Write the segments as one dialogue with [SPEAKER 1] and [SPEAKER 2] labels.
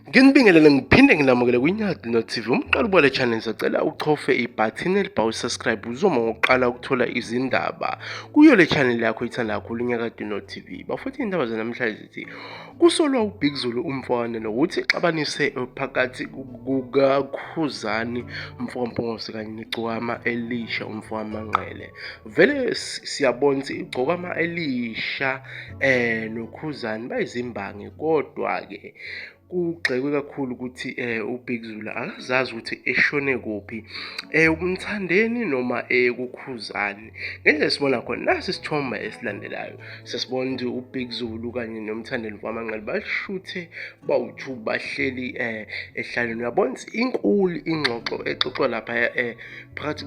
[SPEAKER 1] Nginibingelele ngiphinde nginamukele kwiNyadi no TV. Umqala ubuka le channel sacela uchofe ibhathini elibhawu subscribe uzoma ngokuqala ukuthola izindaba kuyo le channel yakho ithanda kakhulu iNyakade no TV. Bafowethu indaba zanamhlanje zithi kusolwa uBig Zulu umfana nokuthi exabanise phakathi kukaKhuzani mfokaMpungose kanye negcokama elisha umfokaManqele. Vele siyabona ukuthi igcokama elisha noKhuzani bayizimbangi kodwa-ke kugxekwe kakhulu ukuthi uBig Zulu akazazi ukuthi eshone kuphi uMthandeni noma kuKhuzani. Ngendlela esibona khona nasi isithombe esilandelayo sesibona ukuthi uBig Zulu kanye noMthandeni Kwamanqele bashuthe bawu-two bahleli ehlalweni. Uyabona ukuthi inkulu ingxoxo exoxwa lapha phakathi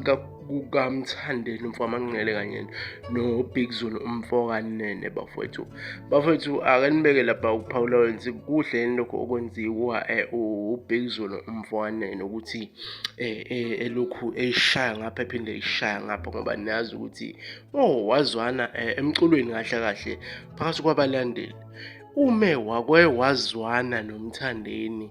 [SPEAKER 1] kukaMthandeni umfokaManqele kanye noBig Zulu umfokaNene bafowethu. Bafowethu ake nibeke lapha ukuphawula wenze kuhle yini lokhu okwenziwa uBig Zulu umfokaNene ukuthi elokhu eyishaya ngapha ephinde eyishaya ngapha ngoba niyazi ukuthi oh wazwana emculweni kahle kahle phakathi kwabalandeli ume wakwe wazwana noMthandeni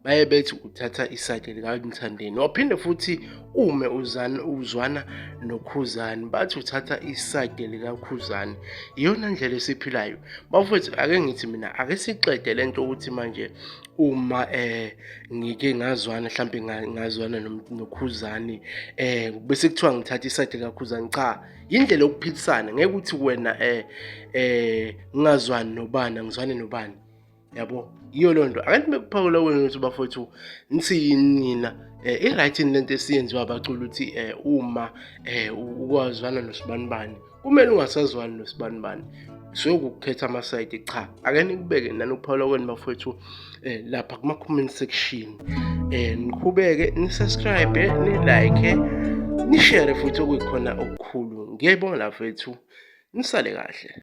[SPEAKER 1] baye bethi uthatha isayidi likaMthandeni waphinde futhi ume uzana uzwana noKhuzani bathi uthatha isayidi likaKhuzani iyona ndlela esiphilayo bafowethu ake ngithi mina ake sixede lento ukuthi manje uma ngike ngazwana mhlambe ngazwana noKhuzani bese kuthiwa ngithatha isayidi likaKhuzani cha indlela yokuphilisana ngeke uthi wena ngingazwani nobani angizwane nobani yabo yiyo loo nto ake nibe kuphawula wena ukuthi bafowethu nithini nina i-right yini lento esiyenziwa abaculi ukuthi uma ukwazwana nosibanibani kumele ungasazwani nosibanibani sokukhetha amasayidi cha ake nikubeke nanokuphawula kwenu bafowethu lapha kuma-comment section niqhubeke ni-subscribe ni-like ni-share futhi okuyikhona okukhulu ngiyayibonga lafethu nisale kahle.